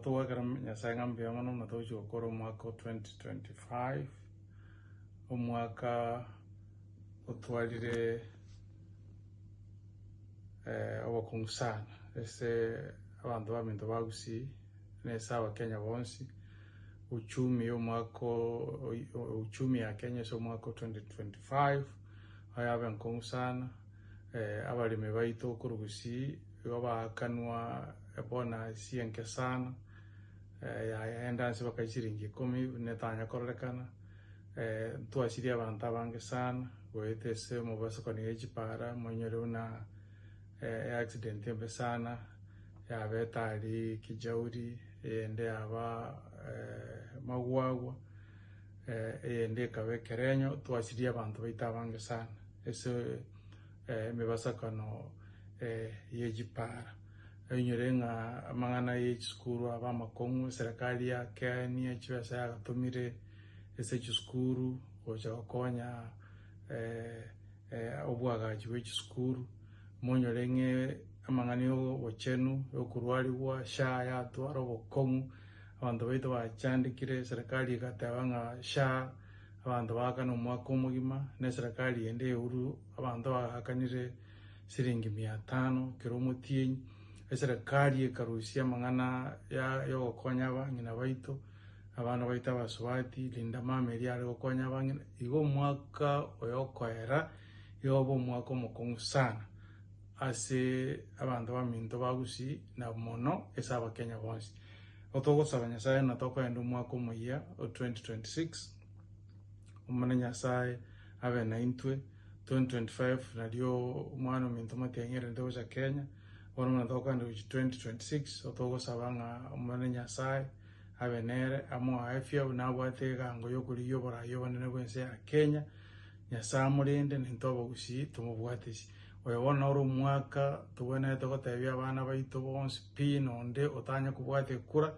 Togoakera Nyasae ng'a mbuya mono buna togochia gokora omwaka o 2025, omwaka otwarire obokong'u sana ase abanto baminto ba Gusii na ase abakenya bonsi, uchumi ya omwaka o uchumi ya Kenya ase omwaka o 2025 yabe enkong'u sana. Abaremi baito korwa Gusii igo baakanwa ebonus enke sana, yaenda ase baka chiringi ikomi buna etanya kororekana, ntwasirie abanto abange sana goeta ase omobasokano ye chipara monyore buna eaccident embe sana yabete aria Kijauri, eyende yaba Magwagwa, eyende ekaba Ekerenyo, twasirie abanto baito abange sana. Ase emebasakano ye chipara. Oinyore ng'a amang'ana ye chisukuru aba amakong'u, eserekari yakeania chibesa yagatomire ase chisukuru gocha gokonya obwagachi bwe chisukuru. Monyore ng'a amang'ana ya obochenu, ya okorwarigwa, SHA yatwara obokong'u, abanto baito bachandekire, eserekari egateba ng'a SHA. Abanto baakana omwaka omogima, na eserekari ende euru abanto bagaakanire siringi mia tano kera omotienyi. Eserekari ekarusia amang'ana ya yogokonya abang'ina baito, abana baito abasubati, Linda Mama eria are gokonya abang'ina. Igo omwaka oyo okoera igo obe omwaka omokong'u sana ase abanto baminto ba Gusii na mono ase abakenya bonsi. Igo togosaba Nyasae ng'a tokoenda omwaka omoyia o 2026, Omonene Nyasae abe naintwe, 2025 nario omwana ominto Matiang'i arente gocha Kenya, bono buna tokoenda gochia 2026, igo togosaba ng'a Omonene Nyasae abe nere, amoe afya buna abwate egango yokorigia oborai obonene bw'ense ya Kenya, Nyasae amorende na intwe abagusii tomobwatisi. Oyo bono noro omwaka tobwenerete gotebia abana baito bonsi pi na onde otanya kobwata ekura,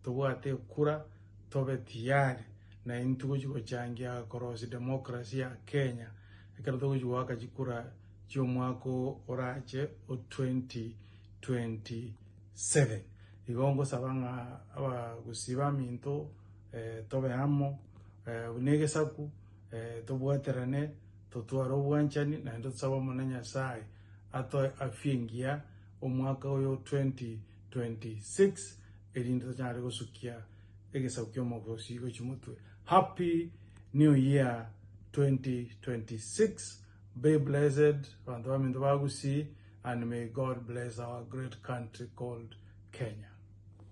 tobwate ekura tobe tiyari na intwe gochia gochangia korosia democracy ya Kenya ekero togochia goaka chikura chi'omwaka orache o 2027. Igo ngosaba ng'a abagusii baminto tobe amo buna egesaku tobwaterane. Totware obwanchani naende tosabe Omonene Nyasae atoe afya engiya omwaka oyo 2026 erinde tonyare gosukia egesaku ki'omogosi gochia motwe. Happy New Year 2026 be blessed abanto baminto ba Gusii and may God bless our great country called Kenya.